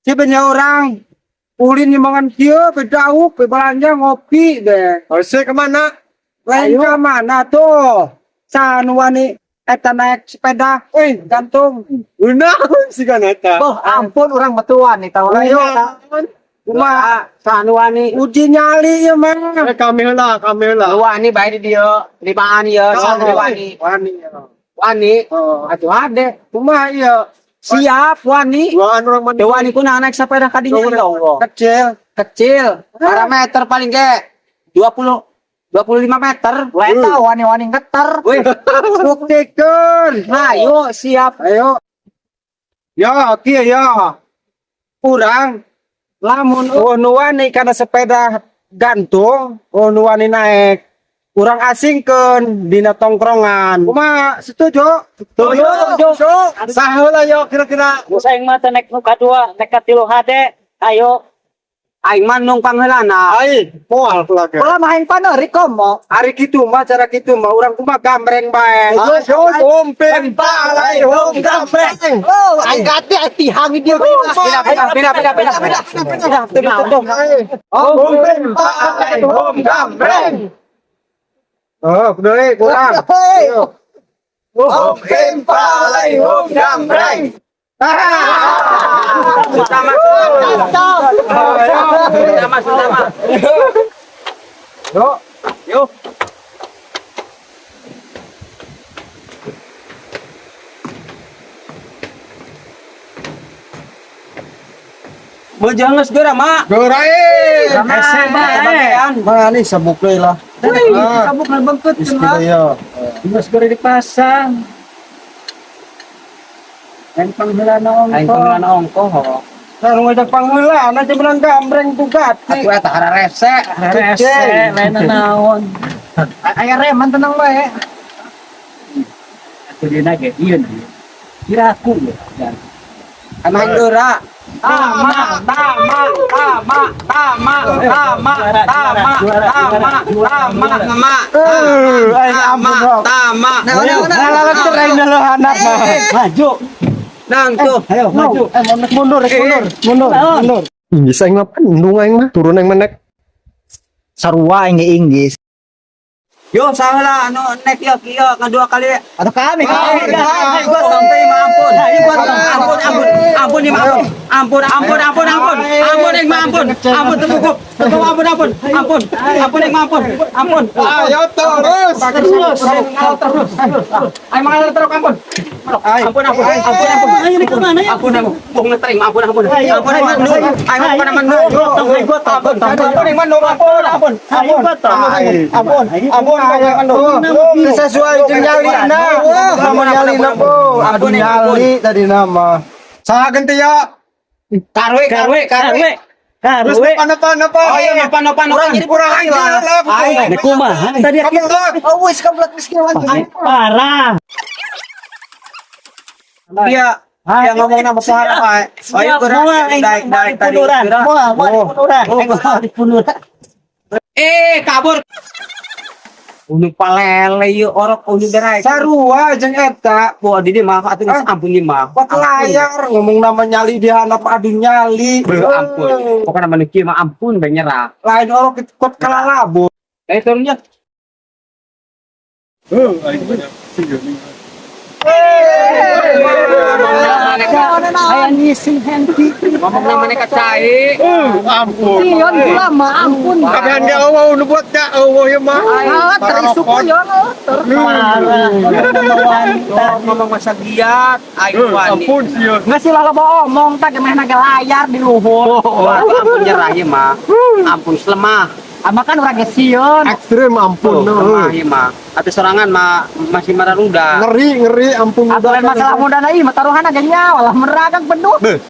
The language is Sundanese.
Sebenarnya urang ulin nyemangan kieu be dauk be belanja ngopi deh. Harusnya kemana? Lain ke mana tuh? Saha nu wani eta naik sepeda, wih gantung. Unaon sih kan eta? Oh, ampun urang betuan nih tahu. Ayo, Kumaha saha nu wani? Uji nyali ya mah. Eh, kami lah, kami lah. Nu wani bae di dieu, limaan ieu, saha nu wani. Wani ya. Wani. Oh, Atuh ade. kumaha ieu? Siap wani. Duaan orang mana? Teu wani kunaon naik sepeda ka dinya ya Allah. Kecil. Kecil, parameter paling ge 20 25 meter. Eta wani-wani ngeter. Wih, Buktikan. ayo siap. Ayo. Ya, kieu ya. Urang lamun oh nu wani kana sepeda gantung, oh nu wani naik. Urang asingkeun dina tongkrongan. Kumaha? Setuju? Setuju. Saha lah yo kira-kira. Musa aing mah teh nek nu kadua, nek katilu hade. Ayo. Aing mah nungpang heulana. Ai, moal lagi. Ulah mah aing paneuri komo. Ari kitu mah cara kitu mah urang kumaha gambreng bae. Ayo, om pempa lai om gambreng. Oh, aing gati aing tihang di dieu. Pindah pindah pindah pindah pindah. Pindah pindah. Om pempa lai om gambreng. Oh, deui kurang. Om pempa lai om gambreng. Sama sama sama. Yo, Yo. Beujeung geus geura, Mak. geura eh. Hese bae. Mana sabuk deui lah. Wih, sabuk bengkeut Geus mah. kieu ya. Geus geura dipasang. Aing pangheulana ongkoh. Aing pangheulana ongkoh. Nah, nu ngajak pangheulana aja menang gambreng Bugatti. Atuh eta hararese. Rese, lain naon. Aya reman tenang bae. Atuh dina ge ieu. Kira aku ya. Emang geura. Tama, tama, tama, tama, tama, tama, tama, tama, tama. Eh, aing ampun rok. Tama. Nah, aing leuhanap mah. Maju. Nang tuh. Ayo maju. Eh, mundur, mundur, mundur, mundur. Inggris aing mah pendung aing mah turun aing mah nek. Sarua aing ge Inggris. Yo salah anu nek yo kieu ngadua kali. Atau kami Ampun, sampai mah ampun. Ampun, ampun, ampun ini mah ampun. Ampun, ampun, ampun, ampun. Ampun ini mah ampun. Ampun temukup. Tepuk ampun, ampun. Ampun. Ampun ini mah ampun. Ampun. Ayo terus. Terus, terus, terus. Ayo mengalir terus ampun. Ampun, ampun, ampun, ampun. Ayo ini kemana ya? Ampun, ampun. Bung ngetering, ampun, ampun. Ampun, ampun, ampun. Ayo mau kemana menu? Ampun, ampun, yang menu, ampun, ampun. Ayo gotong. Ampun, ampun, ampun. Sesuai jeung nyalina. Sama nyalina po. Aduh nyali tadi nama. Saha ganti ya? Karwe, karwe, karwe. Terus Karwe. apa apa apa? Oh iya, nopan, nopan, nopan. Kurang anjing lah. Nek kumaha tadi Kamu lah. Oh wis kablak miskin anjing. parah. Iya, yang ngomong nama pohara Pak. Oh iya, kurang daik, daik tadi. Moal moal dipunuran. Moal dipunuran. Eh, kabur. Unu palele ieu orok unu derai. Sarua jeung eta. Wah, di mah atuh geus ampun ieu mah. Kok layar ngomong nama nyali di handap adu nyali. Beuh, ampun. Pokokna mah nu kieu mah ampun bae nyerah. Lain orok kot kalalabo. Eh, turunnya. Heuh, aing banyak. Aya ngising henti. Ngomong namanya kacai. Ampun. Sion pula mah ampun. Kabehan ge eueuh nu buat ka eueuh ieu mah. Ah, terisuk ya ter. Parah. Wanita. Ngomong masa giat, aing wani. Ampun sieun. Nggak sih lah lo omong tak gimana ge layar di luhur. Wah, ampun nyerah ieu mah. Ampun lemah. Ama kan urang ge sieun. Ekstrim ampun. Tuh, lemah ieu mah. Atuh sorangan mah masih mararuda. Ngeri ngeri ampun. Aturan masalah muda na ieu mah taruhan ge nyawa lah meragang penuh.